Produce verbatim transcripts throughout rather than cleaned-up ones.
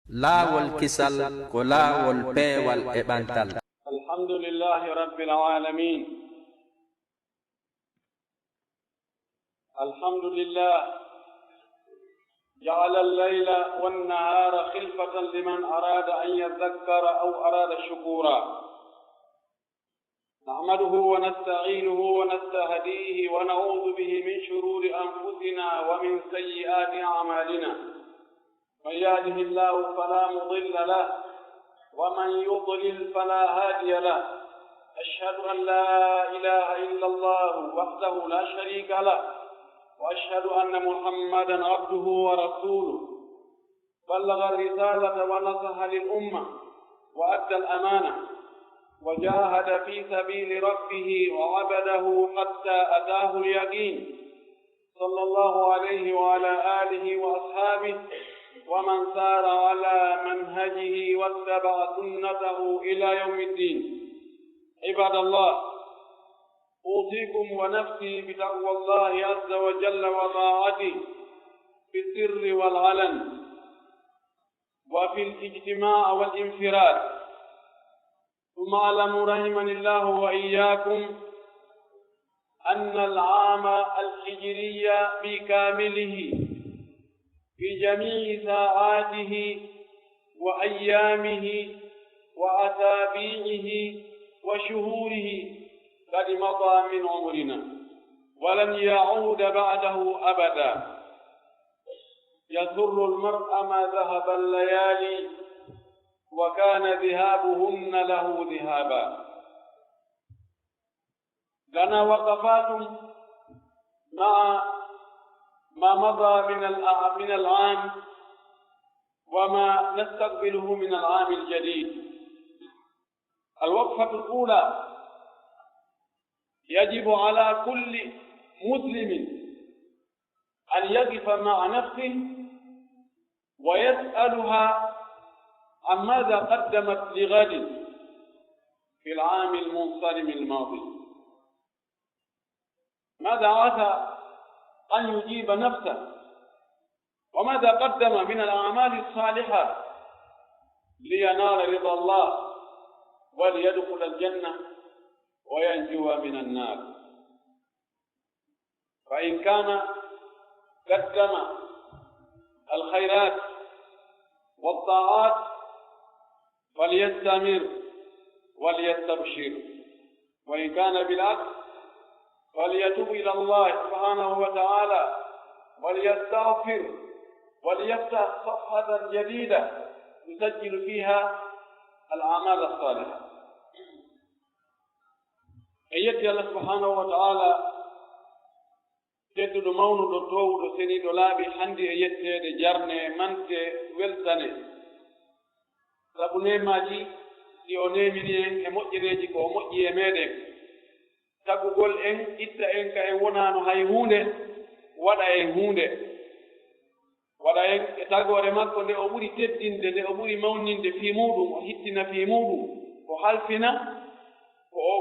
Laawol kisal ko laawol peewal e ɓantal. الحمد لله رب العالمين. الحمد لله جعل الليل والنهار خلفة لمن أراد أن يذكر أو أراد شكورا. نحمده ونستعينه ونستهديه ونعوذ به من شرور أنفسنا ومن سيئات أعمالنا. من يهده الله فلا مضل له، ومن يضلل فلا هادي له. أشهد أن لا إله إلا الله وحده لا شريك له، وأشهد أن محمدا عبده ورسوله. بلغ الرسالة ونصح للأمة، وأدى الأمانة، وجاهد في سبيل ربه وعبده حتى أتاه اليقين. صلى الله عليه وعلى آله وأصحابه ومن سار على منهجه واتبع سنته إلى يوم الدين. عباد الله، أوصيكم ونفسي بتقوى الله عز وجل وطاعته في السر والعلن، وفي الاجتماع والانفراد. ثم اعلموا رحمني الله وإياكم أن العام الهجري بكامله في جميع ساعاته وأيامه وأسابيعه وشهوره قد مضى من عمرنا، ولن يعود بعده أبدا. يسر المرء ما ذهب الليالي وكان ذهابهن له ذهابا. لنا وقفات مع ما مضى من الع-، من العام وما نستقبله من العام الجديد. الوقفة الأولى، يجب على كل مسلم أن يقف مع نفسه ويسألها عن ماذا قدمت لغد في العام المنصرم الماضي. ماذا عسى أن يجيب نفسه؟ وماذا قدم من الأعمال الصالحة لينال رضا الله وليدخل الجنة وينجو من النار؟ فإن كان قدم الخيرات والطاعات فليستمر وليستبشر، وإن كان بالعكس فليتب إلى الله سبحانه وتعالى وليستغفر وليفتح صفحة جديدة يسجل فيها الأعمال الصالحة. En yetti Allah subhanahu wa ta'ala, tedduɗo, mawnuɗo, toowuɗo, seniiɗo, laaɓi, hanndi e yetteede, jarnee, mantee, weltanee. Sabu neemaaji ɗi o neemini en e moƴƴereeji ko o moƴƴi e meeɗen. Tagugol en, itta en ka en wonaano hay huunde, waɗa en huunde. Waɗa en e tagoore makko nde o ɓuri teddinde, nde o ɓuri mawninde fii muuɗum, o hittina fii muuɗum, o halfina ko o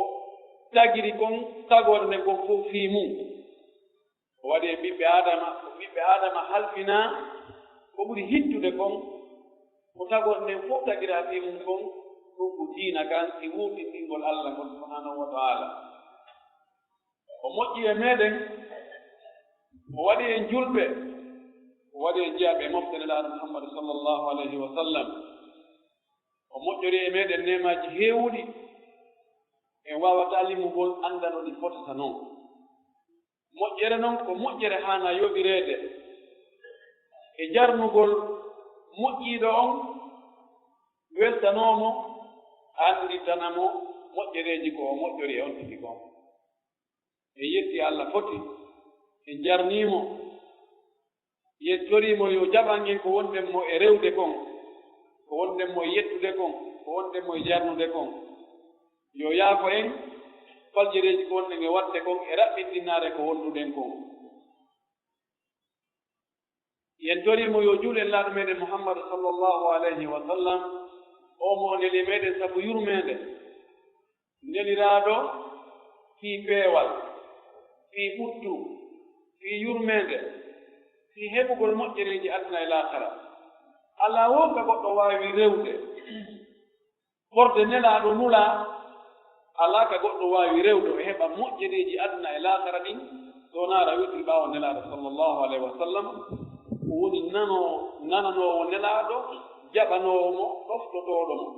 tagiri kon, tagoore nden kon fow fii mum. O waɗi e ɓiɓɓe Aadama, ko ɓiɓɓe Aadama halfinaa ko ɓuri hittude kon, ko tagoore nden fow tagiraa fii mum kon, ɗum ko diina kan e wuurɗintingol Alla ngol subhaanahu wa ta'aala. O moƴƴi e meɗen, o waɗi en julɓe, o waɗi en jeyaaɓe e mofte Nelaaɗo Muhammadu sallallahu alayhi wa sallam. O moƴƴori e meɗen neemaaji heewuɗi, en waawataa limugol, annda no ɗi fotata non. Moƴƴere non ko moƴƴere haanaa yoɓireede e jarnugol moƴƴiiɗo on, weltanoo mo, annditana mo moƴƴereeji ko o moƴƴori e on tigi kon. En yetti Alla foti, en jarnii mo, yettorii mo yo jaɓan en ko wonɗen mo e rewde kon, ko wonɗen mo e yettude kon, ko wonɗen mo e jarnude kon. Yo yaafo en faljereeji ko wonɗen e waɗde kon e raɓɓinɗinnaare ko wonduɗen kon. Yen torii mo yo juul en Laaɗo meɗen Muhammadu sallallahu alayhi wa sallam, o mo o neli meɗen sabu yurmeende, neliraaɗo fii peewal, fii ɓuttu, fii yurmeende, fii heɓugol moƴƴereeji aduna e laakara. Alaa woo ka goɗɗo waawi rewde ɓorde Nelaaɗo nulaa, alaa ka goɗɗo waawi rewde o heɓa moƴƴereeji aduna e laakhara ɗin, so wonaa aɗa witri ɓaawo Nelaaɗo sallallahu alayhi wa sallam, o woni nanoo-, nananoowo Nelaaɗo, jaɓanoowo mo, ɗoftotooɗo mo.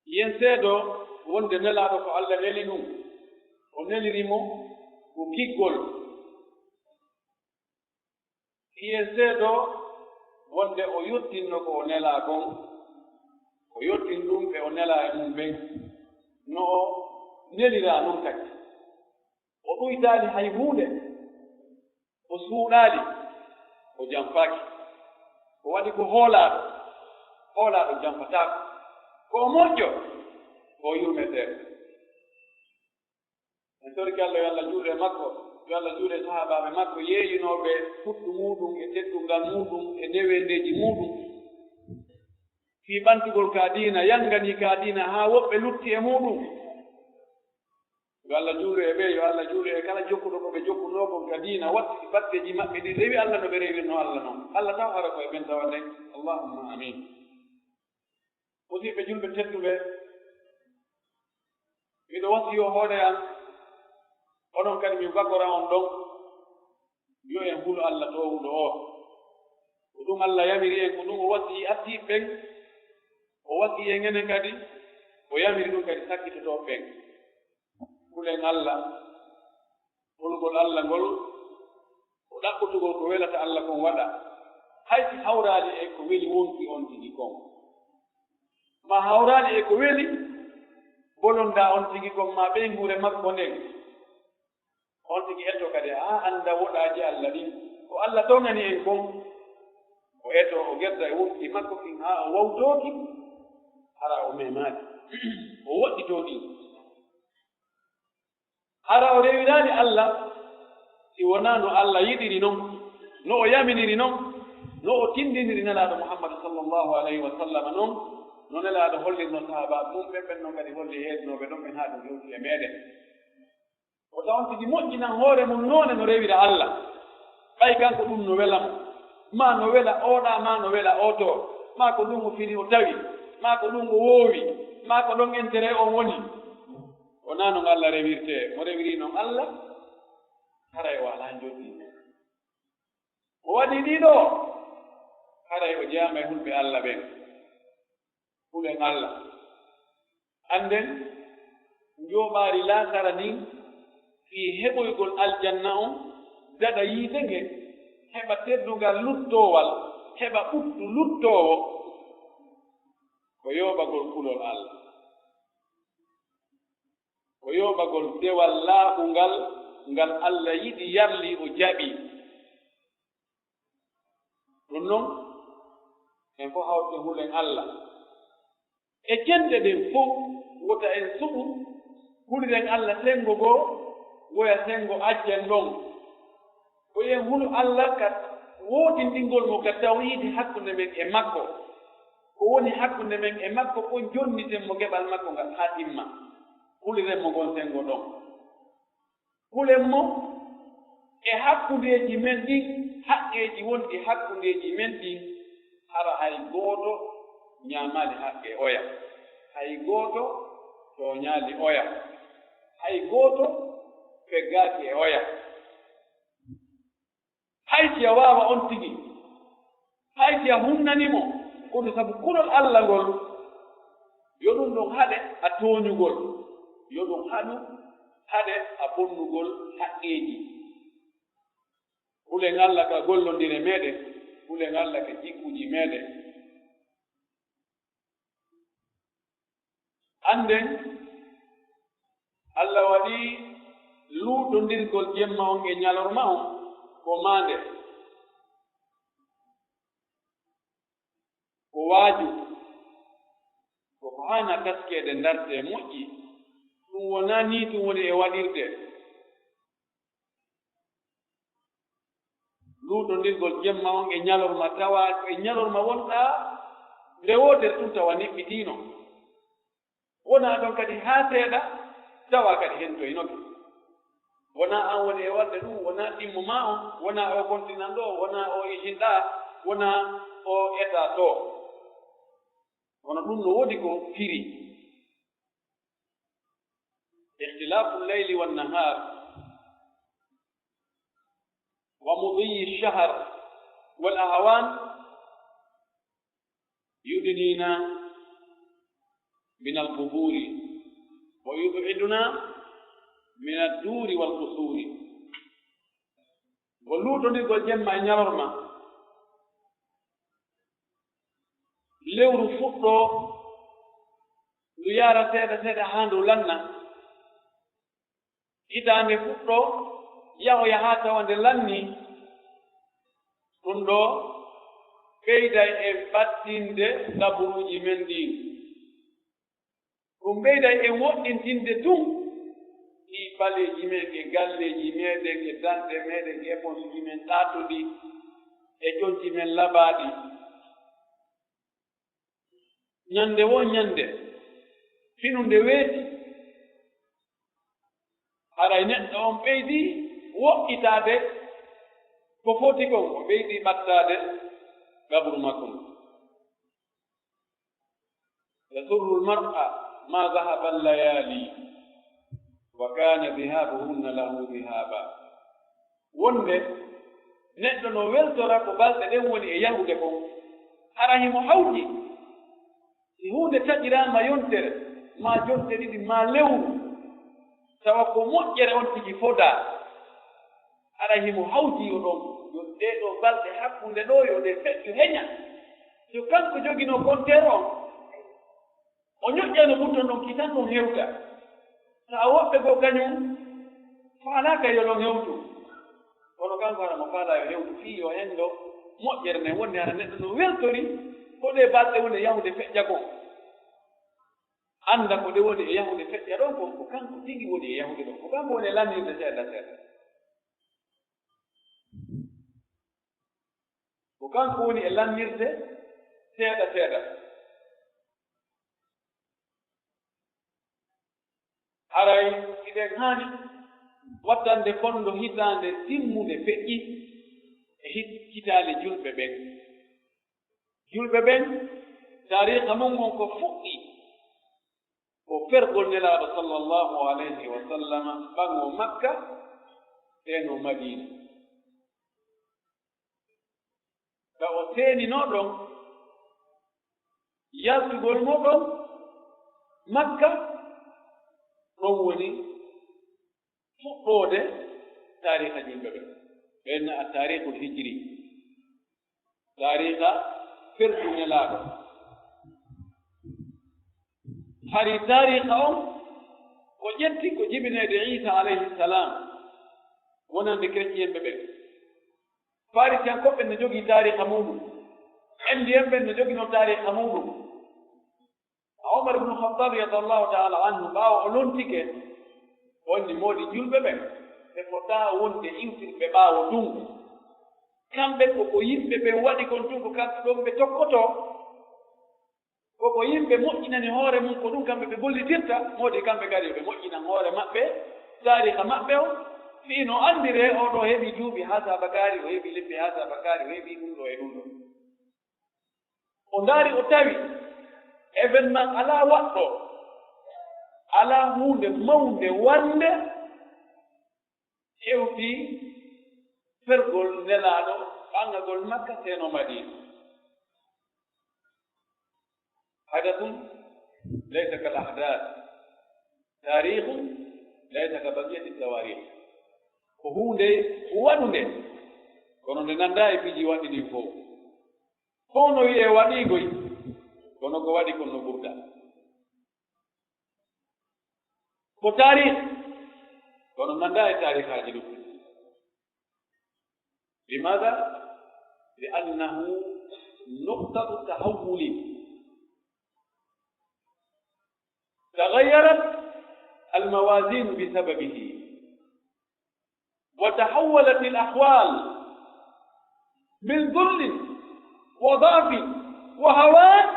Hiyen seedoo wonde Nelaaɗo ko Alla neli ɗum, o neliri mo ko giggol. Hiyen seedoo wonde o yottinno ko o nelaa kon, o yottini ɗum ɓe o nelaa e mum ɓen, no o neliraa non kadi. O ɗuytaali hay huunde, o suuɗaali, o janfaaki. O waɗi ko hoolaaɗo, hoolaaɗo janfataako. Ko o moƴƴo, ko o yurmeteeɗo. En torike Alla, yo Alla juulu e makko, yo Alla juulu e sahaabaaɓe makko yeeyinooɓe fuɗɗu muuɗum e teddungal muuɗum e neweendeeji muuɗum. Fii ɓantugol ka diina, yanganii ka diina haa woɓɓe lutti e muuɗum. Yo Alla juulu e ɓe, yo Alla juulu e kala jokkuɗo ko ɓe jokkunoo kon ka diina, watti batteeji maɓɓe ɗin, rewi Alla no ɓe rewirnoo Alla non. Alla taw hara ko e ɓen tawa nden. Allahumma amiin. Musiɓɓe julɓe tedduɓe, miɗo wasiyoo hoore an, onon kadi mi bakora on ɗon, yo en hulu Alla toowuɗo oo. Ko ɗum Alla yamiri en, ko ɗum o wasiyii ardiiɓe ɓen, o wasiyii en enen kadi, o yamiri ɗum kadi sakkitotooɓe ɓen. Hulen Alla, hulugol Alla ngol, ko ɗaɓɓutugol ko welata Alla kon waɗa, hay si hawraali e ko weli wonki on tigi kon. Maa hawraali e ko weli bolondaa on tigi kon, maa ɓeynguure makko nden. On tigi etoo kadi, haa annda woɗaaji Alla ɗin. Ko Alla toŋani en kon, o etoo, o gedda e wonki makko kin, haa o wawtooki, hara o memaaki, o woɗɗitoo ɗin. Hara o rewiraali Alla, si wonaa no Alla yiɗiri non, no o yaminiri non, no o tindiniri Nelaaɗo Muhammadu sallallahu alayhi wa sallam non, no Nelaaɗo hollirno sahaabaaɓe mum ɓen, ɓen non kadi holli heedinooɓe ɗon ɓen haa ɗum hewti e meeɗen. O tawa on tigi moƴƴinan hoore mum noone no rewira Alla. Ɓay kanko ɗum no wela mo, maa no wela oo ɗaa, maa no wela oo too, maa ko ɗum o fini o tawi, maa ko ɗum o woowi, maa ko ɗon intérêt on woni. Wonaa non Alla rewirtee. Mo rewiri non Alla, haray o alaa njoɓdi. O waɗi ɗiɗo, haray o jeyaama e hulɓe Alla ɓen. Hulen Alla. Annden njooɓaari laakara ndin fii heɓoygol aljanna on, daɗa yiite ngen, heɓa teddungal luttoowal, heɓa ɓuttu luttoowo, ko yooɓagol kulol Alla. Ko yooɓagol dewal laaɓungal ngal Alla yiɗi, yarli, o jaɓi. Ɗum non, en fof hawten hulen Alla. E cenɗe ɗen fof, wota en suɓu, huliren Alla senngo goo, woya senngo accen ɗon. Ko en hulu Alla ka wootindingol mo ka tawhiidi hakkunde men e makko. Ko woni hakkunde men e makko kon, jonniten mo geɓal makko ngal haa timma. Huliren mo ngon senngo ɗon. Hulen mo e hakkundeeji men ɗin, haqqeeji wonɗi hakkundeeji men ɗin, hara hay gooto ñaamaali haqqee oya, hay gooto tooñaali oya, hay gooto feggaaki e oya. Hay si a waawa on tigi, hay si a hunnani mo, kono sabu kulol Alla ngol, yo ɗum ɗon haɗe a tooñugol, yo ɗum haɗu haɗe a bonnugol haqqeeji. Hulen Alla ka gollondire meeɗen, hulen Alla ka jikkuuji meeɗen. Annden, Alla waɗii luutondirgol jemma on e ñalorma on ko maande. Ko waaju, ko ko haana taskeede, ndartee, moƴƴi. Ɗum wonaa nii tun woni e waɗirde. Luutondirgol jemma on e ñalorma, tawa ko e ñalorma wonɗaa nde wootere tun, tawa neɓɓitiino. Wonaa ɗon kadi haa seeɗa, tawa kadi hentoynoke. Wonaa an woni e waɗde ɗum, wonaa ɗimmo maa on, wonaa oo kontinan ɗoo, wonaa oo isin ɗaa. Wona o eta to. Kono ɗum no woodi ko firi. اختلاف الليل والنهار ومضي الشهر والأعوام يدنينا من القبور ويبعدنا من الدور والقصور. Ko luutondirgol jemma e ñalorma, lewru fuɗɗoo, ndu yaara seeɗa seeɗa haa ndu lanna. Hitaande fuɗɗoo, yahoya haa tawa nde lannii. Ɗum ɗoo ɓeyday e battinde kaburuuji men ɗin. Ɗum ɓeyday e woɗɗintinde tun ɗii baleeji men e galleeji meɗen e danɗe meɗen e éponge ji men ɗaatuɗi e conci men labaaɗi. Ñande woo ñande, finu nde weeti, haray neɗɗo on ɓeydii woɗɗitaade ko foti kon, o ɓeydii ɓattaade qabru makko ngun. يسر المرء ما ذهب الليالي وكان ذهابهن له ذهابا. Wonde neɗɗo no weltora ko balɗe ɗen woni e yahude kon, hara himo hawti si huunde taƴiraama yontere, maa jonte ɗiɗi, maa lewru, tawa ko moƴƴere on tigi fodaa. Hara himo hawti yo ɗon, yo ɗee ɗoo balɗe hakkunde ɗoo, yo ɗe feƴƴu heña. Yo kanko joginoo konteer on, o ñoƴƴano button ɗon, kitan ɗon hewta. Taa woɓɓe goo kañum faalaaka yo ɗon hewtu. Kono kanko hara mo faalaa yo hewtu, fii yo henndo moƴƴere nden. Wonde hara neɗɗo no weltori ko ɗee balɗe woni e yahude feƴƴa kon. Annda ko ɗe woni e yahude feƴƴa ɗon kon, ko kanko tigi woni e yahude ɗon. Ko kanko woni e lannirde seeɗa seeɗa. Ko kanko woni e lannirde seeɗa seeɗa. Haray hiɗen haani wattande kondo hitaande timmunde feƴƴi e hit-, hitaale julɓe ɓen. Julɓe ɓen, taariika mun on ko fuɗɗi ko fergol Nelaaɗo sallallahu alayhi wa sallam ɓango Makka, seenoo Madiina. Ka o seeninoo ɗon, yaltugol mo ɗon Makka, ɗon woni fuɗɗoode taariika julɓe ɓen. Ɓen na a taariikul hijri, taariika fergu Nelaaɗo. Hari taariika on, ko ƴetti ko jibineede Iisa alayhi salaam, wonande kretiyeenɓe ɓen. Farisiyankooɓe ɓen no jogii taariika muuɗum. Indiyen ɓen no joginoo taariika muuɗum. Umar ibn Khattab radiyallahu ta'ala anhu, ɓaawo o lontike, o inni moodi julɓe ɓen, ɓe fotaa wonde iwtirɓe ɓaawo ɗun. Kamɓe ko ko yimɓe ɓen waɗi kon tun, ko kamɓe ɗon ɓe tokkotoo. Ko ko yimɓe moƴƴinani hoore mun, ko ɗun kamɓe ɓe gollitirta, moodi kamɓe kadi yo ɓe moƴƴinan hoore maɓɓe, taariika maɓɓe on, fii no andiree oo ɗoo heɓi duuɓi haa saabakaari, o heɓi leppi haa saabakaari, o heɓi ɗun ɗoo e ɗun ɗoo. O ndaari, o tawi événement alaa waɗɗo, alaa huunde mawnde wannde hewti fergol Nelaaɗo, ɓangagol Makka, seenoo Madiina. حدث ليس كالأحداث، تاريخ ليس كبقية التواريخ. Ko huunde waɗunde, kono nde nanndaa e piiji waɗɗi ɗin fow. Fow no wi'ee waɗii koy, kono ko waɗi kon no ɓurda. Ko taariik, kono nanndaa e taariikaaji luttuɗi. لماذا؟ لأنه نقطة تحول. تغيرت الموازين بسببه، وتحولت الأحوال من ذل وضعف وهوان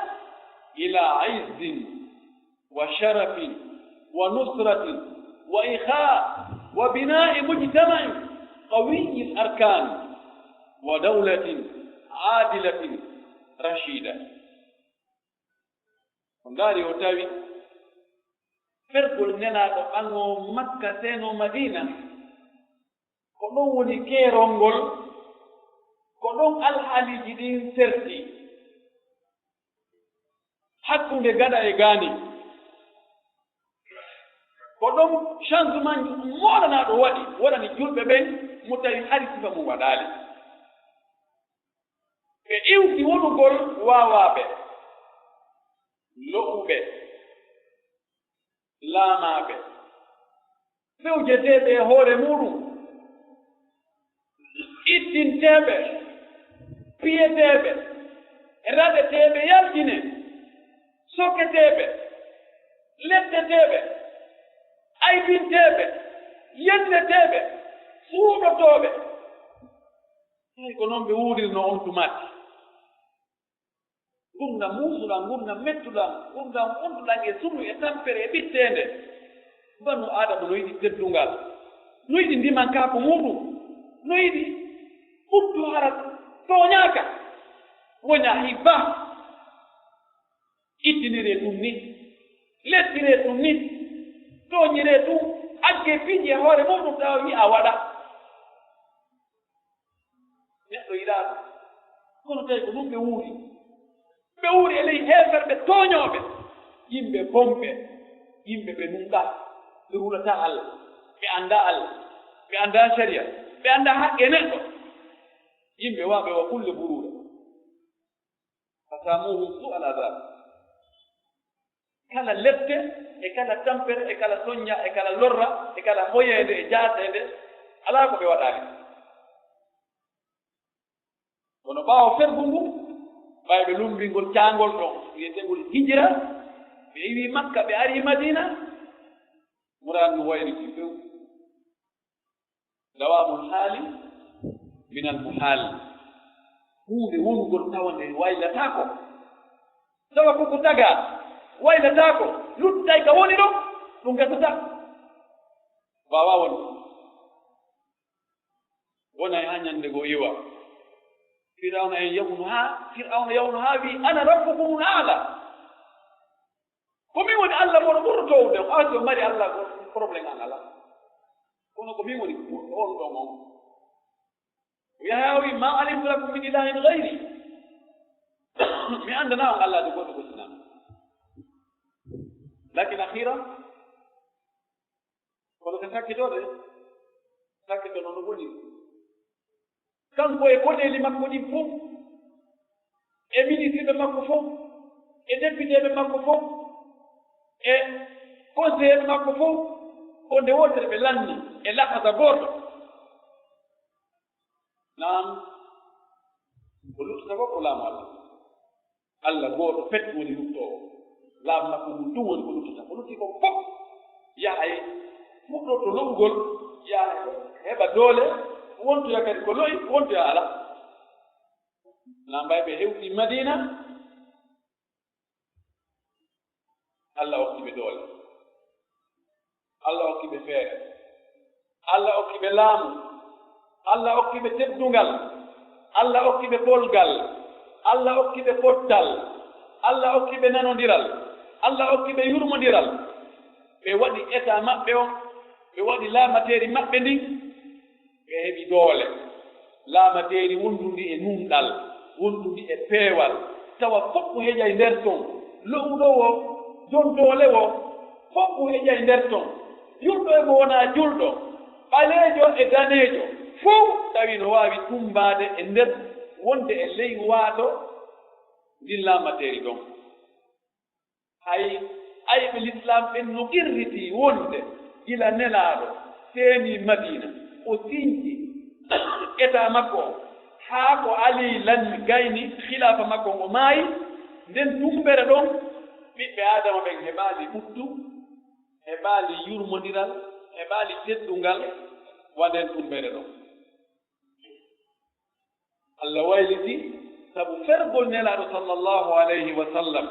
إلى عز وشرف ونصرة وإخاء وبناء مجتمع قوي الأركان ودولة عادلة رشيدة. O ndaari, o tawi fergol Nelaaɗo ɓaŋo Makka, seno Madiina, ko ɗon woni keerol ngol, ko ɗon alhaaliiji ɗin serti hakkunde gaɗa e gaani. Ko ɗon changement moɗanaaɗo waɗi, waɗani julɓe ɓen mo tawi hari sifa mum waɗaali. Ɓe iwti wonugol waawaaɓe, lo'uɓe, laamaaɓe, fewjeteeɓe e hoore muuɗum, ittinteeɓe, piyeteeɓe, raɗeteeɓe, yaltine, soketeeɓe, letteteeɓe, aybinteeɓe, yenneteeɓe, suuɗotooɓe. Tawi ko non ɓe wuurirno on tuma. Ngurndan muusuɗan, ngurndan mettuɗan, ngurndan wonduɗan e sunu e tampere e ɓitteende. Banu Aadama no yiɗi teddungal, no yiɗi ndimankaaku muuɗum, no yiɗi ɓuttu hara tooñaaka, woña hibba. Ittiniree ɗum ni, lettiree ɗum ni, tooñiree ɗum, aggee piiji e hoore muuɗum tawa wi'a waɗa. Neɗɗo yiɗaa ɗum. Kono tawi ko ɗum ɓe wuuri. Ɓe wuuri e ley heeferɓe tooñooɓe. Yimɓe bonɓe. Yimɓe ɓe nunɗaa. Ɓe hulataa Alla. Ɓe anndaa Alla. Ɓe anndaa sariya. Ɓe anndaa haqqe neɗɗo. Yimɓe waaɓe wa kulle buruure. فساموهم سوء العذاب. Kala lepte, e kala tampere, e kala soñña, e kala lorra, e kala hoyeende, e jaaseende, alaa ko ɓe waɗaali. Kono ɓaawo fergu ngu, ɓay ɓe lumbingol caangol ɗon, wi'eteengol hijira, ɓe iwi Makka, ɓe ari Madiina, muraan ndu wayliti few. دوام الحال من المحال. Huunde wonugol tawa nde waylataako. Tawa ko ko tagaa, waylataako, luttay ka woni ɗon, ɗum gasataa. Waawaa won. Wonay haa ñannde goo iwa. Firawna en yahunu haa, Firawna yahunu haa wi'i, "Ana rabbukumul a'la." Ko min woni Alla mon ɓurɗo toowude on, awa si on mari Alla ko problème an alaa. Kono ko min woni ɓurɗo on ɗon on. Yahaya o wi, "Ma alimtu lakum min ilahin gayri." Mi anndanaa on Allaajo goɗɗo ko sinaa. Lakin akhiran, kono ka sakkitoo de, sakkitoo non no woni. Kanko e koneeli makko ɗin fof, e ministreɓe makko fof, e députéɓe makko fof, e conseillerɓe makko fof, ko nde wootere ɓe lanni e lahasa gooto. Naam, ko luttata fof ko laamu Alla. Alla gooto pet woni luttoowo. Laamu makko ngun tun woni ko luttata. Ko lutti kon fof yaha e fuɗɗorto lo'ugol, yaha e heɓa doole, wontoya kadi ko lo'i, wontoya alaa. Na mbay ɓe hewti Madiina, Alla okki ɓe doole. Alla okki ɓe feere. Alla okki ɓe laamu. Alla okki ɓe teddungal. Alla okki ɓe polgal. Alla okki ɓe pottal. Alla okki ɓe nanondiral. Alla okki ɓe yurmondiral. Ɓe waɗi état maɓɓe on. Ɓe waɗi laamateeri maɓɓe ndin. Ɓe heɓi doole. Laamateeri wondundi e nunɗal, wondundi e peewal, tawa fof ko heƴay nder ton. Lo'uɗo wo, jon doole wo, fof ko heƴay nder ton. Julɗo e mo wonaa julɗo, ɓaleejo e daneejo, fof tawi no waawi tummbaade e nder, wonde e ley waato ndin laamateeri ɗon. Hay ayɓe Lislaam ɓen no qirritii wonde gila Nelaaɗo seenii Madiina, o sinci etaa makko on, haa ko Alii lanni gayni khilaafa makko on, o maayi, nden tummbere ɗon, ɓiɓɓe Aadama ɓen heɓaali ɓuttu, heɓaali yurmondiral, heɓaali teddungal, wa nden tummbere ɗon. Allah wayliti sabu fergol Nelaaɗo sallallahu alayhi wa sallam,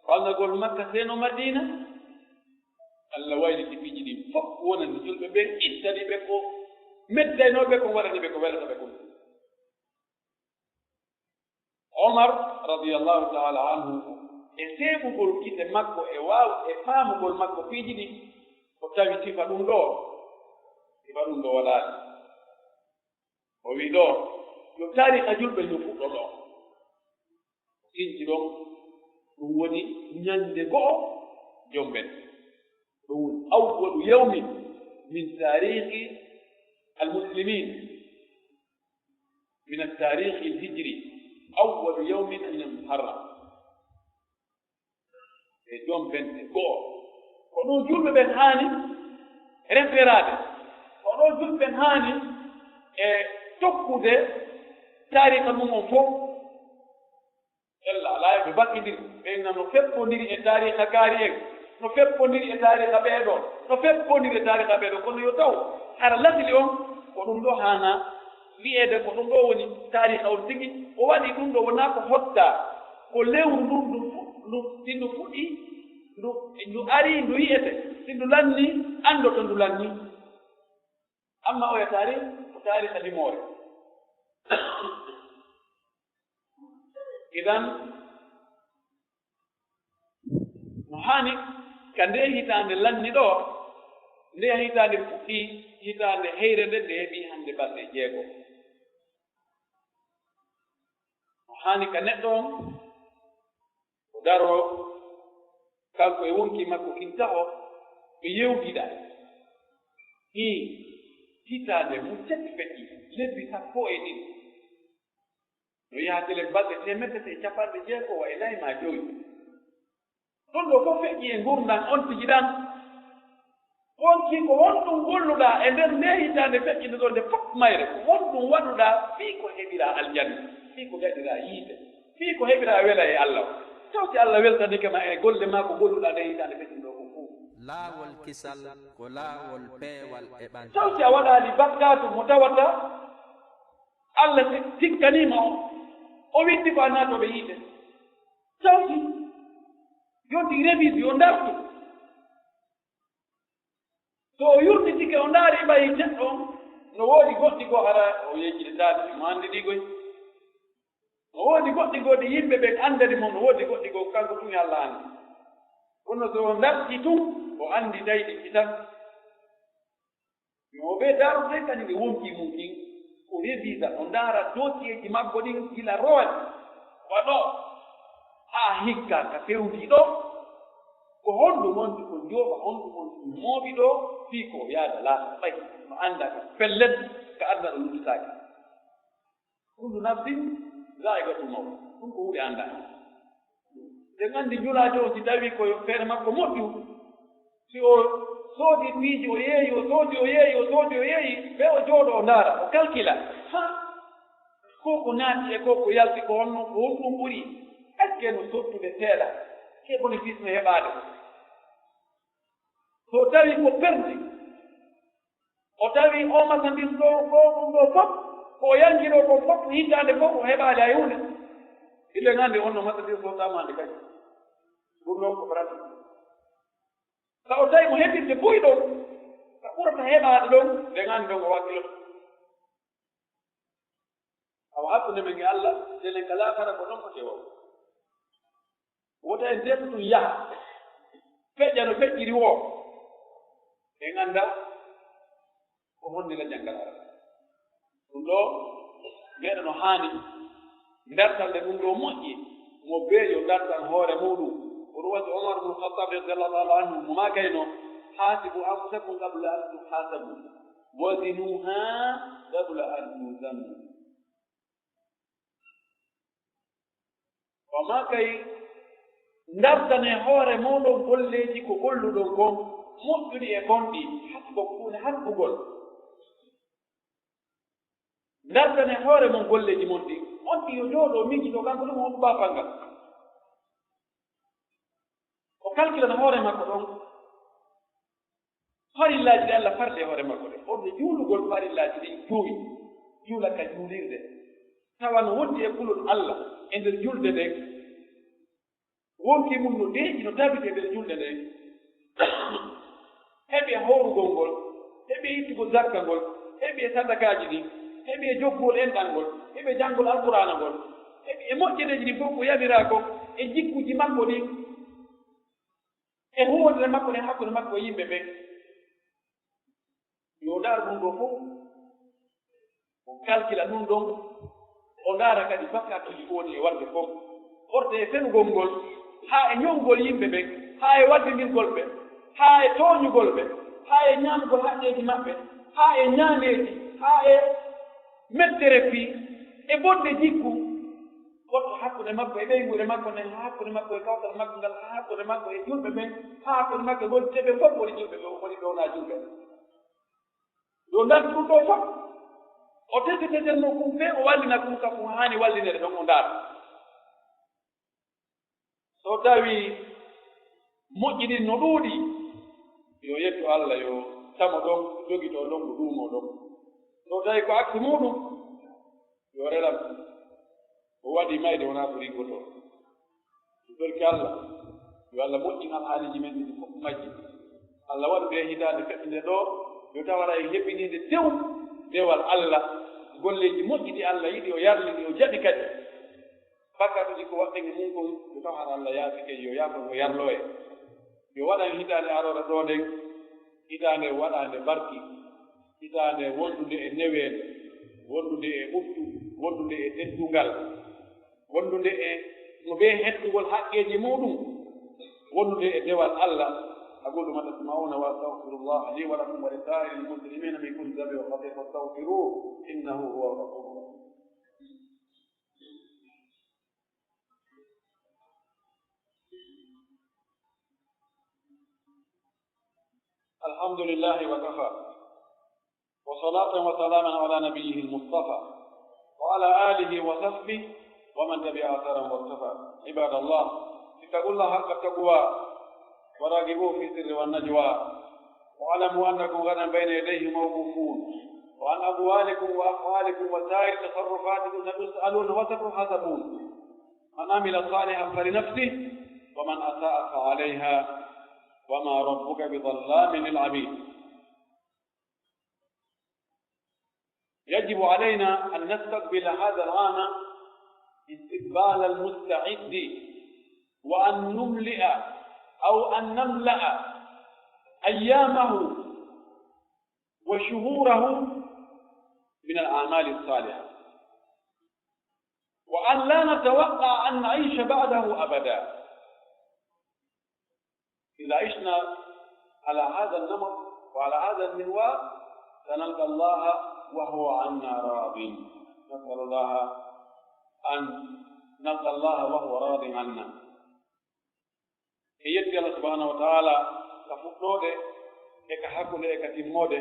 ɓaŋagol Makka seno Madiina. Allah wayliti piiji ɗin fof, wonani julɓe ɓen, ittani ɓe ko meddaynoo ɓe, ko waɗani ɓe ko welata ɓe kon. Omar radiyallahu ta'ala anhu, e seeɓugol gite makko e waaw-, e faamugol makko piiji ɗin, o tawi sifa ɗum ɗoo, sifa ɗum ɗoo waɗaali. O wi'i ɗoo, yo taariika julɓe ndu fuɗɗo ɗoo. Sinci ɗon, ɗum woni ñande go'o jomben. Ɗum woni awwalu yawmin min taariikhi al-muslimiin, min at-taariikhi al-hijri, awwalu yawmin min al-muharram. E jom bente go'o. Ko ɗum julɓe ɓen haani reperaade. Ko ɗum julɓe ɓen haani e tokkude taariika mum on fof. Ella alaa e ɓe bakkindiri. Ɓen na no feppondiri e taariika kaari en. No feppondiri e taariika ɓee ɗoo. No feppondiri e taariika ɓee ɗoo. Kono yo taw hara lasli on ko ɗum ɗoo haanaa wi'eede ko ɗum ɗoo woni taariika on tigi, o waɗi ɗum ɗoo wonaa ko hottaa, ko lewru ndun ndu fu-, ndu, si ndu fuɗi, ndu, ndu ari, ndu yi'ete, si ndu lanni, anndoto ndu lanni. Amma oya taariika, ko taariika limoore. Idan, no haani ka ndee hitaande lanni ɗoo, ndee hitaande fuɗɗii, hitaande heyre nde, nde heɓii hannde balɗe jeego. No haani ka neɗɗo on, o daroo, kanko e wonkii makko kin taho, ɓe yewtida. Hii, hitaande mun tati feƴƴi, lebbi sappo e ɗiɗi. No yaha telen balɗe teemedde e capanɗe jeego e nay maa jowi. Ɗum ɗoo fof feƴƴi e ngurndan on tigi ɗan. Wonkii ko honɗum golluɗaa e nder ndee hitaande feƴƴinde ɗoo nde fof mayre? Ko honɗum waɗuɗaa fii ko heɓiraa aljanna, fii ko daɗiraa yiite, fii ko heɓiraa wela e Alla? Taw si Alla weltanike ma e golle maa ko golluɗaa ndee hitaande feƴƴinde ɗoo kon fof? Laawol kisal ko laawol peewal e ɓantal. Taw si a waɗaali bakkaatu mo tawata Alla ti-, tikkaniima on, o witti ko a naatooɓe yiite. Tawti, yo ɗi revise, yo ndartu. So o yurmitike, o ndaari ɓay neɗɗo on, no woodi goɗɗi goo hara o yejjitataake, mo anndi ɗi goy. No woodi goɗɗi goo ɗi yimɓe ɓen anndani mo, no woodi goɗɗi goo kanko tun e Alla anndi. Kono so o ndarti tun, o anndi tawi ɗi kitan. Yo ɓe daarude kadi nde wonkii mum kin, ko revisa, o ndaara doosiyee makko ɗin gila rowani, waɗo haa hikka ka fewndii ɗoo, ko honɗum wonti ko njooɓa, honɗum wonti ko mooɓi ɗoo, fii ko yaada laata ɓay, no annda ka pellet, ka aduna ɗo luttitaake. Kullu nafsin zaa'iqatul mawt. Ɗum ko huunde anndaa. Eɗen anndi julaajo on, si tawii ko yo feere makko moƴƴu, si o soodi piiji, o yeeyi, o soodi, o yeeyi, o soodi, o yeeyi, ɓe o jooɗo, o ndaara, o kalkila. Ha, ko ko naati e ko ko yalti, ko honno, ko honɗum ɓuri? Est-ce que no sottude seeɗa, ke bénéfice no heɓaade? So tawii ko perdi, o tawi o marchandise ɗoo, ɗoo, ɗum ɗoo fof, ko o yanki ɗoo kon fof, hitaande fof o heɓaali hay huunde. Hiɗen anndi honno marchandise ɗoo tawaa hannde kadi. Ɗum ɗon ko pratique. Sa o tawi mo heɓirde buy ɗon, ka ɓurata heɓaade ɗon, nden anndi ɗon o wakkiloto. Awa hakkunde men e Alla, telen ka laakara ko non foti e waw. Wota en teetu ɗum yaha. Feƴƴa no feƴƴiri woo. En annda ko honde la janngal arata. Ɗum ɗoo, meɗa no haani dartal nde ɗum ɗoo moƴƴi. Mo beejo dartan hoore muuɗum. Ko ɗum waɗi Omar ibn Khattab radiyallahu ta'ala anhu, mo maakayno, "Haasibu anfusakum qabla an tuhasabu." Wazinuha qabla an tuzanu. O maakay, ndartane hoore mooɗon golleeji ko golluɗon kon, moƴƴuɗi e bonɗi, hasbo kuune hasbugol. Ndartane hoore mon golleeji mon ɗin. On ɗi yo jooɗo miijito kanko ɗum on baafangal. O kalkilana hoore makko ɗon. Farillaaji ɗi Alla farli e hoore makko ɗen. On no juulugol farillaaji ɗin jowi. Juula ka juulirde. Tawa no wondi e kulol Alla e nder julde nden. Wonkii mum no deeƴi, no tabiti e nder julde nden. Heɓi e hoorugol ngol, heɓi e ittugol zakka ngol, heɓi e sadakaaji ɗin, heɓi e jokkugol enɗan ngol, heɓi e janngol Alqur'aana ngol, E, e moƴƴereeji ɗin fof ko yamiraa kon, e jikkuuji makko ɗin, e huwwondire makko nden hakkunde makko e yimɓe ɓen. Yo ndaar ɗum ɗoo fof, o kalkila ɗum ɗon, o ndaara kadi bakkaatuuji ko woni e waɗde kon, horde e fenugol ngol, haa e ño'ugol yimɓe ɓen, haa e waddindirgol ɓe, haa e tooñugol ɓe, haa e ñaamugol haqqeeji maɓɓe, haa e ñaandeeji, haa e mettere fii, e bonde jikku, wonɗo hakkunde makko e ɓeynguure makko nden, haa hakkunde makko e kawtal makko ngal, haa hakkunde makko e julɓe ɓen, haa hakkunde makko e wonɓe ɓen fof woni julɓe ɓe, woni ɓe wonaa julɓe. Yo ndaar ɗum ɗoo fof, o tese tesel mo kun fee, o wallina kun ka kun haani wallinede ɗon, o ndaara. So tawii moƴƴi ɗin no ɗuuɗi, yo yettu Alla, yo tamo ɗon, jogitoo ɗon, o duumoo ɗon. So tawii ko aksi muuɗum, yo relan. O waɗii mayde, wonaa ko riggotoo. Mi torike Alla, yo Alla moƴƴin alhaaliiji men ɗin fof majji. Alla waɗu ndee hitaande feƴƴunde ɗoo, yo taw hara en heɓinii nde tew dewal Alla, golleeji moƴƴi ɗi Alla yiɗi, o yarlini, o jaɓi kadi. Bakkaatuuji ko waɗɗen e mun kon, yo taw hara Alla yaafike, yo yaafo, o yarloo en. Yo waɗan hitaande aroore ɗoo nden, hitaande waɗaande barki, hitaande wondunde e neweende, wondunde e ɓuttu, wondunde e teddungal, wondunde e no bee hettugol haqqeeji muuɗum, wondunde e dewal Alla. أقول ما تسمعون وأستغفر الله لي ولكم ولسائر المسلمين من كل ذنب وخطيئة فاستغفروه إنه هو الغفور الرحيم. الحمد لله وكفى، وصلاة وسلاما على نبيه المصطفى، وعلى آله وصحبه ومن تبع أثرهم واقتفى. عباد الله، اتقوا الله حق التقوى، وراقبوه في السر والنجوى، واعلموا أنكم غدا بين يديه موقوفون، وعن أقوالكم وأفعالكم وسائر تصرفاتكم ستسألون وستحاسبون. من عمل صالحا فلنفسه، ومن أساء فعليها، وما ربك بظلام للعبيد. يجب علينا أن نستقبل هذا العام استقبال المستعد، وأن نملئ أو أن نملأ أيامه وشهوره من الأعمال الصالحة، وأن لا نتوقع أن نعيش بعده أبدا. إذا عشنا على هذا النمط وعلى هذا المنوال سنلقى الله وهو عنا راض. نسأل الله أن نلقى الله وهو راض عنا. E yetti Allah subhanahu wa ta'ala ka fuɗɗoode, e ka hakkunde, e ka timmoode.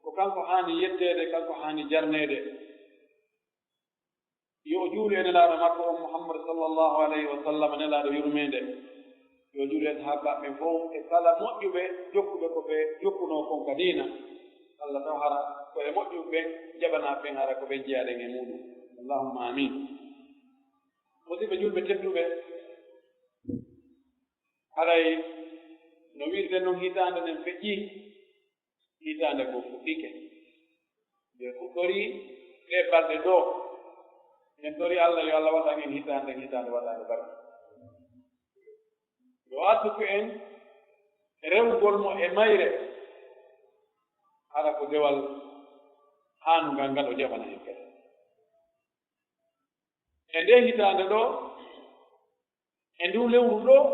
Ko kanko haani yetteede, kanko haani jarneede. Yo o juulu e nelaaɗo makko on Muhammad sallallahu alayhi wa sallam, nelaaɗo yurmeende. Yo o juulu e sahaabaaɓe ɓen fow, e kala moƴƴuɓe jokkuɓe ko ɓe jokkunoo kon ka diina. Allah taw hara ko e moƴƴuɓe ɓen, jaɓanaaɓe ɓen hara ko ɓen jeyaɗen e muuɗum. Allahumma amin. Musidɓe julɓe tedduɓe, haray no wi'irɗen non, hitaande nden feƴƴii, hitaande ko fuɗɗike. Nde fuɗɗorii ɗee balɗe ɗoo, en tori Allah yo Allah waɗan en hitaande, hitaande waɗaande barke. Yo adduku en rewugol mo e mayre, hara ko dewal haanungal ngal o jaɓana en kadi. E ndee hitaande ɗoo, e nduu lewru ɗoo,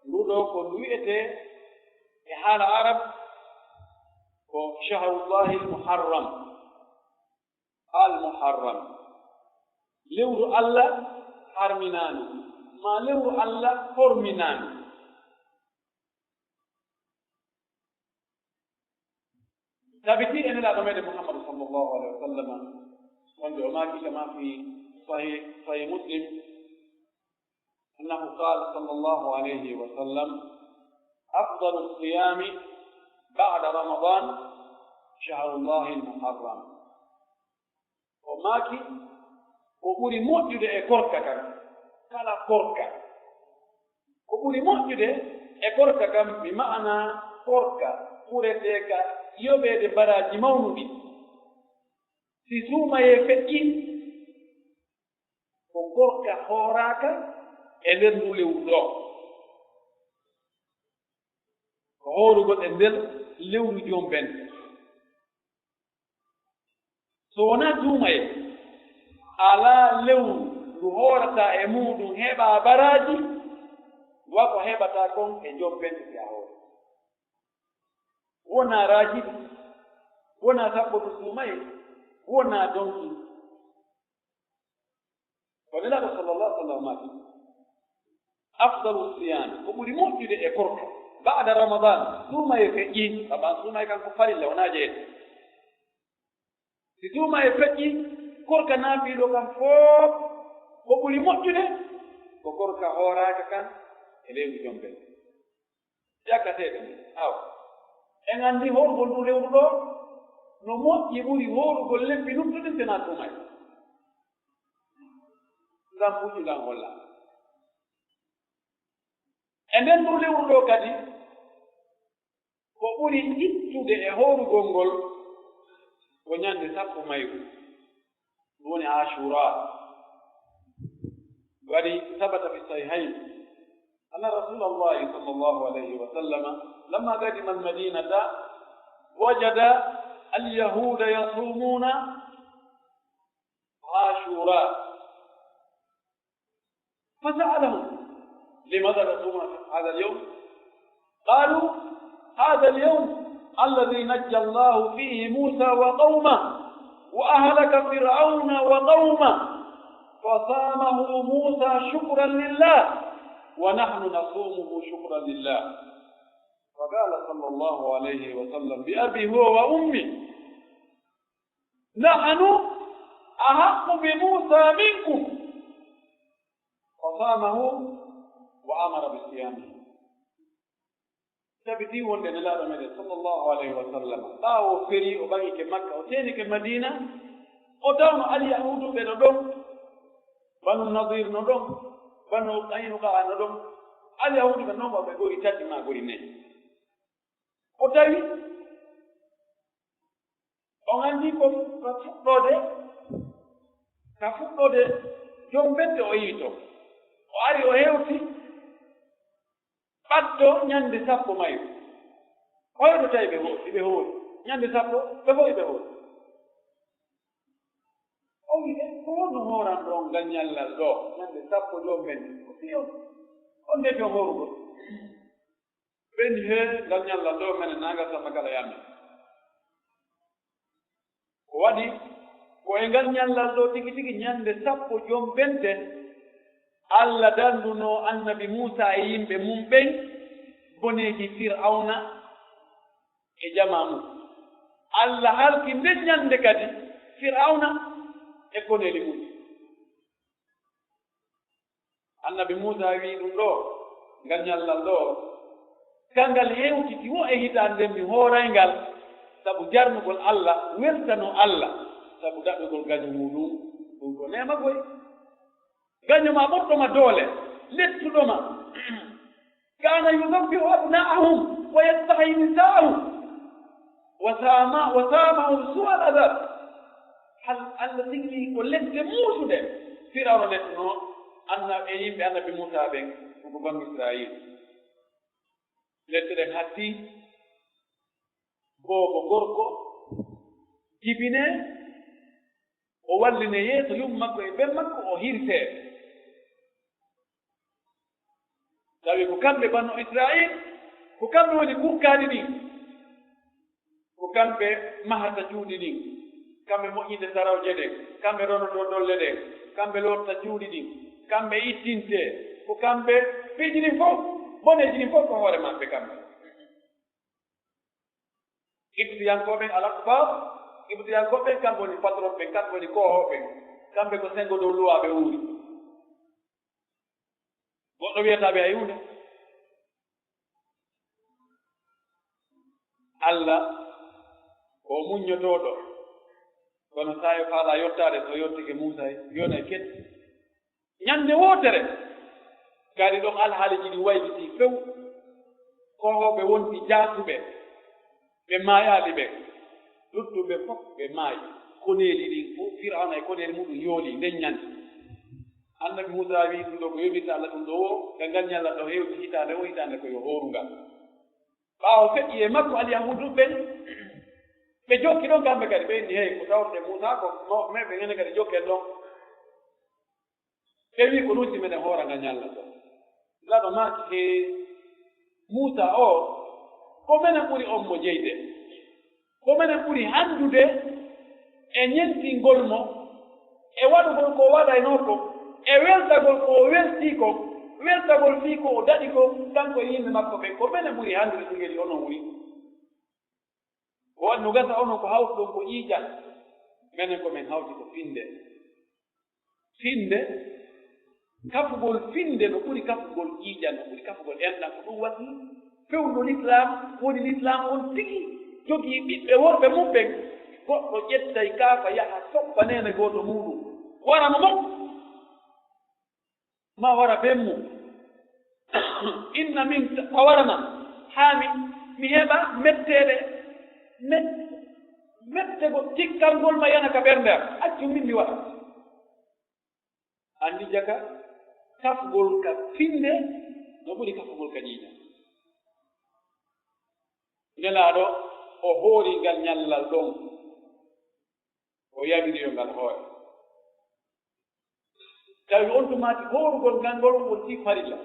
nduu ɗoo ko ndu wi'etee e haala Arab ko Shahrullahil Muharram. Al Muharram. Lewru Allah harminaandu, maa lewru Allah horminaandu. Tabitii e Nelaaɗo meɗen Muhammadu sallallahu alayhi wa sallam, wonde o maaki kama fi sahih, sahih Muslim, أنه قال صلى الله عليه وسلم: أفضل الصيام بعد رمضان شهر الله المحرم. O maaki, ko ɓuri moƴƴude e korka kan, kala korka. Ko ɓuri moƴƴude e korka kan, mi ma'ana korka ɓureteeka yoɓeede baraaji mawnuɗi. Si suumayee feƴƴii, Ko gorka hooraaka e nder ndu lewru ɗoo. Ko hoorugol e nder lewru joom bente. So wonaa duumayee, alaa lewru ndu hoorata e muuɗum heɓa baraaji, wa ko heɓata kon e joom bente si a hoori. Wonaa raajibi, wonaa saɓɓo ɗum duumayee, wonaa donki. Ko Nelaaɗo sallallahu alaihi wasallam maaki, "Afdalu siyami, ko ɓuri moƴƴude e korka, ba'da Ramadan, duumayee feƴƴii, sabu an duumayee kan ko farilla, wonaa jeyeede. Si duumayee feƴƴii, korka naafiilo kan fof, ko ɓuri moƴƴude, ko korka hooraaka kan e lewru joom bente." Yakkateeɓe ni, awa, en anndi hoorugol ndu lewru ɗoo, no moƴƴi ɓuri hoorugol lebbi luttuɗi si wonaa duumayee. Ngam hujju ngan holla. E nder ndu lewru ɗoo kadi, ko ɓuri ittude e hoorugol ngol, ko ñande sappo mayru. Ɗum woni Ashura. Waɗi ثبت في الصحيحين أن رسول الله صلى الله عليه وسلم لما قدم المدينة وجد اليهود يصومون عاشوراء فسألهم: "لماذا تصومون هذا اليوم؟" قالوا: "هذا اليوم الذي نجى الله فيه موسى وقومه وأهلك فرعون وقومه، فصامه موسى شكرا لله، ونحن نصومه شكرا لله." فقال صلى الله عليه وسلم: "بأبي هو وأمي، نحن أحق بموسى منكم." فصامه وأمر بصيامه. Tabitii wonde Nelaaɗo meɗen sallallahu alayhi wa sallam, ɓaawo o ferii, o ɓaŋike Makka, o teenike Madiina, o tawno Alyahuuduɓe no ɗon, Banu Nadiir no ɗon, Banu Qaynuqaa no ɗon. Alyahuuduɓe non, ɓe ɓuri tati maa ɓuri nayi. O tawi On anndi ko ka fuɗɗoode, ka fuɗɗoode joom bente o yiito. O ari o hewti ɓaddo ñande sappo mayru. Hoyɗo tawi ɓe ho-, ɓe hoori. Ñande sappo, ɓe fof ɓe hoori. O wi'i ɓe, "Ko honno hooranɗon ngal ñallal ɗoo, ñande sappo joom bente?" O wi'i on, "On ndefi on hoorugol." Ɓen hee ngal ñallal ɗoo menen naangal samma kala yammi. Ko waɗi ko e ngal ñallal ɗoo tigi tigi ñande sappo joom bente, Alla dandunoo annabi Muusaa e yimɓe mum ɓen boneeji Fir'awna e jamaa mum. Alla halki nden ñande kadi Fir'awna e koneeli mum. Annabi Muusaa wi'i ɗum ɗoo, ngal ñallal ɗoo, kangal hewtiti wo e hitaande nden mi hooray ngal, sabu jarnugol Alla, weltanoo Alla, sabu daɗɗugol gaño muuɗum, ɗum ko neema koy. Gaño ma ɓurɗo ma doole, lettuɗo ma. كان يذبح أبناءهم ويستحيي نساءهم وسام-، وسامهم سوء العذاب. Hal-, Alla tigi ko lette muusuɗe Firawna lettunoo anna-, e yimɓe annabi Muusaa ɓen, ko ko banu Israayiila. Lette ɗen hatti, boobo gorko jibinee, o wallinee yeeso yumma makko e ben makko, o hirsee. Tawi ko kamɓe banu Israayiil, ko kamɓe woni kurkaaɗi ɗin, ko kamɓe mahata cuuɗi ɗin, kamɓe moƴƴinta tarawje ɗen, kamɓe ronotoo dolle ɗen, kamɓe loorta cuuɗi ɗin, kamɓe ittintee, ko kamɓe piiji ɗin fof, boneeji ɗin fof ko hoore maɓɓe kamɓe. Qibtiyankooɓe ɓen, al-Aqbaat, Qibtiyankooɓe ɓen, kamɓe woni patron ɓen, kamɓe woni koohooɓe ɓen, kamɓe ko senngo dow luwaa ɓe wuuri. Goɗɗo wi'ataa ɓe hay huunde. Alla ko muññotooɗo, kono saa yo faalaa yottaade, so yottike Muusaa yonay kette. Ñande wootere, kadi ɗon alhaaliiji ɗin waylitii few. Koohooɓe wonti jaasuɓe, ɓe maayaali ɓen. Luttuɓe fof ɓe maayi. Koneeli ɗin fof, Firawna e koneeli muɗum yoolii nden ñande. Annabi Muusaa wi'i ɗum ɗoo ko yoɓirta Allah ɗum ɗoo woo, ka ngal ñallal ɗoo hewti hitaande woo hitaande ko yo hooru ngal. Ɓaawo feƴƴi e makko Alyahuudu ɓen, ɓe jokki ɗon kamɓe kadi, ɓe inni, "Hey, ko tawruɗen Muusaa ko mawɓe men ɓen, enen kadi jokken ɗon." Ɓe wi'i, "Ko ɗum si meɗen hoora ngal ñallal ɗoo." Laɗo maaki, "Hee, Muusaa oo, ko menen ɓuri on mo jeyde. Ko menen ɓuri handude e ñentingol mo, e waɗugol ko o waɗaynoo kon, e weltagol ko o weltii kon, weltagol fii ko o daɗi kon, kanko e yimɓe makko ɓen. Ko menen ɓuri handude tungel onon woni. Ko waɗi no gasa onon ko hawtuɗon ko ƴiiƴan, menen ko men hawti ko finde." Finde, kafugol finde no ɓuri kafugol ƴiiƴan, no ɓuri kafugol enɗan. Ko ɗum waɗi fewndo Lislaam woni Lislaam on tigi jogii ɓiɓɓe worɓe mum ɓen. Goɗɗo ƴettay kaafa yaha soppa neene gooto muuɗum, wara no makko. Ma wara bemmu. Inna min tawarana. Haa mi, mi heɓa metteeɗe, met-, mettegol tikkangol ma yana ka ɓernde am. Accu min mi waɗa. Anndi jaka, kafgol ka finde no ɓuri kafgol ka ɲiiɲa. Nelaaɗo, o hoori ngal ɲallal ɗon, o yamiri yo ngal hoore. Tawi on tumaati hoorugol ngal ngol wonti farilla.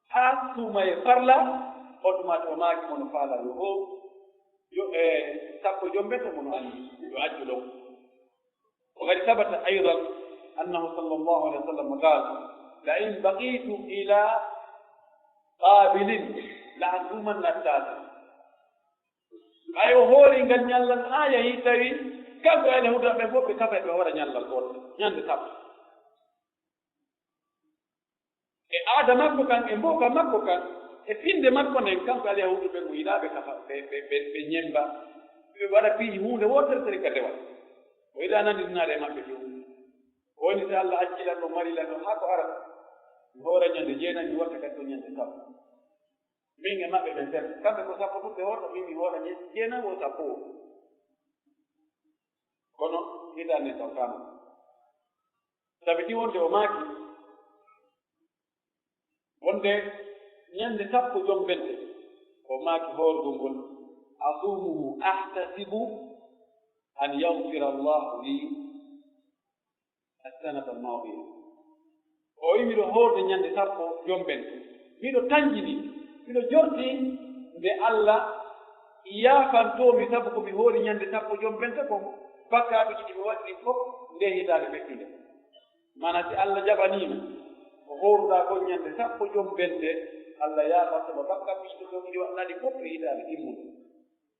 Haa suumayee farla, on tumaati o maaki mo no faalaa yo hooru, yo, e, sappo jombete mo no anndi, yo accu ɗon. وقد ثبت أيضا أنه صلى الله عليه وسلم قال: لئن بقيت إلى قابل لأصومن التاسع. Ɓay o hoori ngal ɲallal haa yahi, tawi kanko e Yahuuda ɓe fof ɓe kafay ɓe hoora ɲallal gootal, ɲande sappo. E aada makko kan, e mbowka makko kan, e finde makko nden, kanko Alyahuudu ɓen o yiɗaa ɓe kafa, ɓe, ɓe, ɓe, ɓe ɲemba, ɓe waɗa piiji huunde wootere tari ka dewal. O yiɗaa nanndinaade e maɓɓe ɗum. O woni, si Allah accii lan ɗoo, marii lan ɗoo, haa ko arata, mi hoora ɲande jeenay, mi watta kadi ɗoo ɲande sappo. Min e maɓɓe ɓen seeɗa. Kamɓe ko sappo tun ɓe hoorta, min mi hoora ɲande jeenay woo sappo woo. Kono hitaande nden tawtaama. Tabiti wonde o maaki, wonde ɲande sappo jombente, o maaki hoorgol ngol, أصومه أحتسب أن يغفر الله لي السنة الماضية. O wi'i, miɗo hoorde ɲande sappo jombente. Miɗo tanjini, miɗo jorti nde Allah yaafantoo mi sabu ko mi hoori ɲande sappo jombente kon, bakkaaɗuuji ɗi mi waɗi ɗin fof ndee hitaande feƴƴunde. Maanaa, si Allah jaɓanii ma ko hooruɗaa kon ɲande sappo jombente, Allah yaafanto ma bakkaaɗuuji ɗi mi waɗanaa ɗin fof e hitaande timmunde.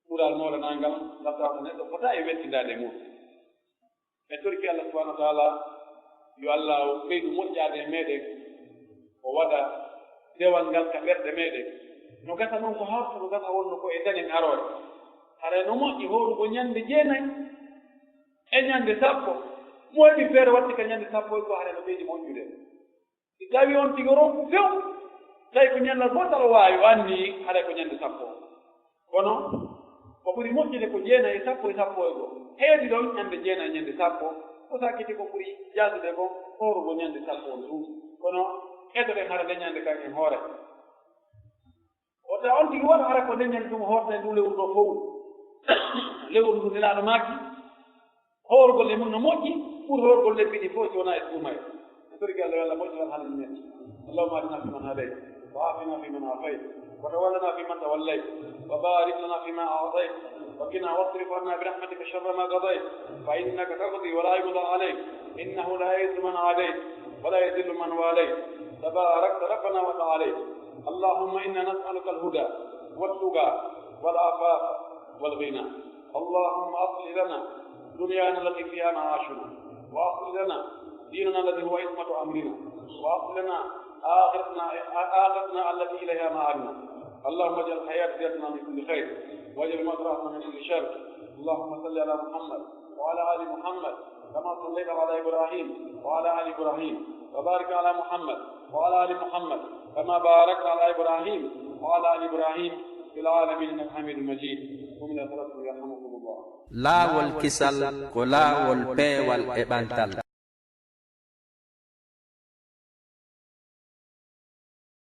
Ɓural mawɗo ngal, ngal tawata neɗɗo fotaa e weltindaade e muuɗum. En torike Allah subhanahu wa taala, yo Allah o ɓeydu moƴƴaade e meɗen, o waɗa dewal ngal ka ɓerɗe meɗen. No gasa non ko hawta, no gasa wonno ko e danen aroore. Haray no moƴƴi hoorugol ɲande jeenay e ɲande sappo. Mo heɓi feere watti ka ɲande sappo e goo, haray no ɓeydi moƴƴude. Si tawii on tigi ronku few, tawi ko ɲallal gootal o waawi, o anndi haray ko ɲande sappo. Kono ko ɓuri moƴƴude ko jeenay e sappo e sappo e goo. Heedi ɗon ɲande jeenay e ɲande sappo. Ko sakkiti ko ɓuri jaasude kon, hoorugol ɲande sappo on tun. Kono etoɗen hara nde ɲande kan en hoore. Wota on tigi waɗa hara ko nde ɲande tun hoorten ndu lewru ɗoo fow. Lewru ndu Nelaaɗo maaki, hoorgol e mun no moƴƴi, ɓuri hoorgol lebbi ɗi fow si wonaa e suumayee. En torike Allah yo Allah moƴƴinan haalaaji men. اللهم اهدنا فيمن هديت، وعافنا فيمن عافيت، وتولنا فيمن توليت، وبارك لنا فيما أعطيت، وقنا واصرف عنا برحمتك شر ما قضيت، فإنك تقضي ولا يقضى عليك، إنه لا يعز من عاديت، ولا يذل من واليت، تباركت ربنا وتعاليت. اللهم إنا نسألك الهدى والتقى والعفاف والغنى. اللهم أصلح لنا دنيانا التي فيها معاشنا، وأصلح لنا ديننا الذي هو عصمة أمرنا، وأصلح لنا آخرتنا، آخرتنا التي إليها معادنا. اللهم اجعل الحياة زيادة لنا في كل خير، واجعل الموت راحة لنا من كل شر. اللهم صل على محمد وعلى آل محمد كما صليت على إبراهيم وعلى آل إبراهيم، وبارك على محمد وعلى آل محمد كما باركت على إبراهيم وعلى آل إبراهيم في العالمين إنك حميد مجيد. قوموا إلى صلاتكم يرحمكم الله. Laawol kisal ko laawol peewal e ɓantal.